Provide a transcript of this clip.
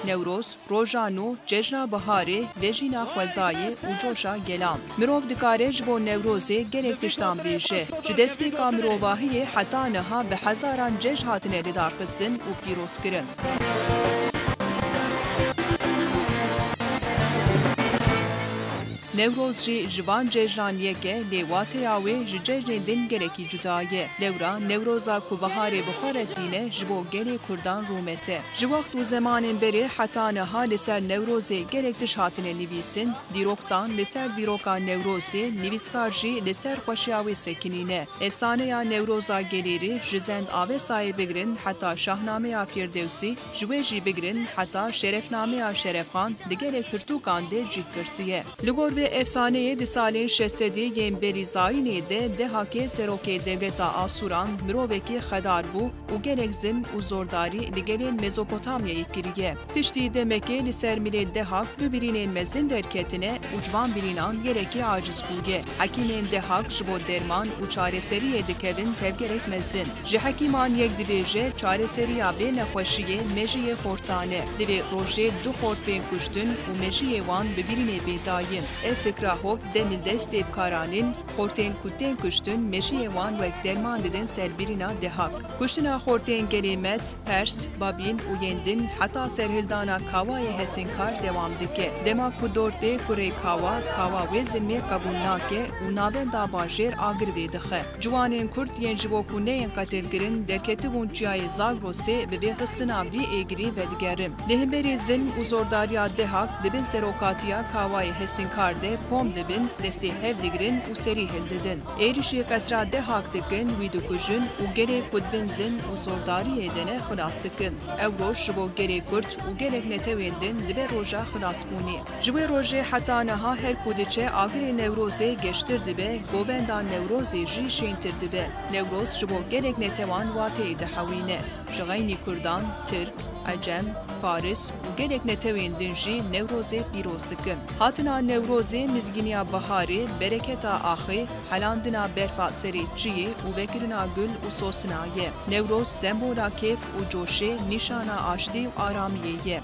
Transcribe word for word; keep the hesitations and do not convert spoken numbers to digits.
Newroz, roja nû, cejna biharê, vejîna xwezayê û coşa gelan. Mirov dikare ji bo Newrozê gelek tiştan bêje. Ji destpêka mirovahiyê heta niha bi hezaran cejn hatine lidarxistin û pîrozkirin. Newroz jî ji van cejnan yek e, lê wateya wê ji cejnên din gelekî cuda ye. Lewra Newroza ku biharê bi xwe re tîne, ji bo gelê Kurdan rûmet e. Ji wext û zemanên berê heta niha li ser Newrozê gelek tişt hatine nivîsin, dîroksan li ser dîroka Newrozê, nivîskar jî li ser xweşiya wê sekinîne. Efsaneya Newroza Gelêrî ji Zend Avestayê bigirin heta Şahnameya Firdewsî, ji wê jî bigirin heta Şerefnameya Şerefxan di gelek pirtûkan de cih girtiye. Li gor vê efsaneyê di salên şeş sedî yên berî zayînê de Dehakê serokê dewleta Asûran mirovekî xedar bû û gelek zilm û zordarî li gelên Mezopotamyayê kiriye. Piştî demekê li ser milê Dehak du birînên mezin derketine û ji van birînan gelekî aciz bûye. Hekîmên Dehak ji bo derman û çareseriyê dikevin tevgerek mezin. Ji hekîman yek dibêje, çareseriya vê nexweşiyê mejiyê xortan e. Divê rojê du xort bên kuştin û mejiyê wan bi birînê bê dayîn. Ev fikra hov demildest tê bikaranîn, xortên ku tên kuştin mejiyê wan wek derman didin ser birîna Dehak. Kuştina xortên gelê Med, Pers, Babîl û yên din heta serhildana Kawayê Hesinkar dewam dike. Dema ku dor tê kurê Kawa, Kawa wê zilmê qebûl nake û navenda bajêr agir vê dixe. Ciwanên Kurd yên ji bo ku neyên qetilkirin derketibûn çiyayê Zagrosê bi vêxistina vî êgirî vedigerin. Li hemberî zilm û zordariya Dehak di bin serokatiya Kawayê Hesinkar de kom dibin, destê hev digirin û serî hildidin. Êrişî qesra Dehak dikin, wî dikujin û gelê ku di bin zilm û zordariyê de ne xilas dikin. Ew roj ji bo gelê Kurd û gelek netewên din dibe roja xilasbûnê. Ji wê rojê heta niha her ku diçe agirê Newrozê geştir dibe, govenda Newrozê jî şêntir dibe. Newroz ji bo gelek netewan wateyê dihewîne. Ji xeynî Kurdan, Tirk, Ecem, Faris û gelek netewên din jî Newrozê pîroz dikin. Hatina Newrozê mizgîniya biharê, bereketa axê, helandina berfa serê çiyê û vekirina gul û sosina ye. Newroz sembola kêf û coşê, nîşana aştî û aramiyê ye.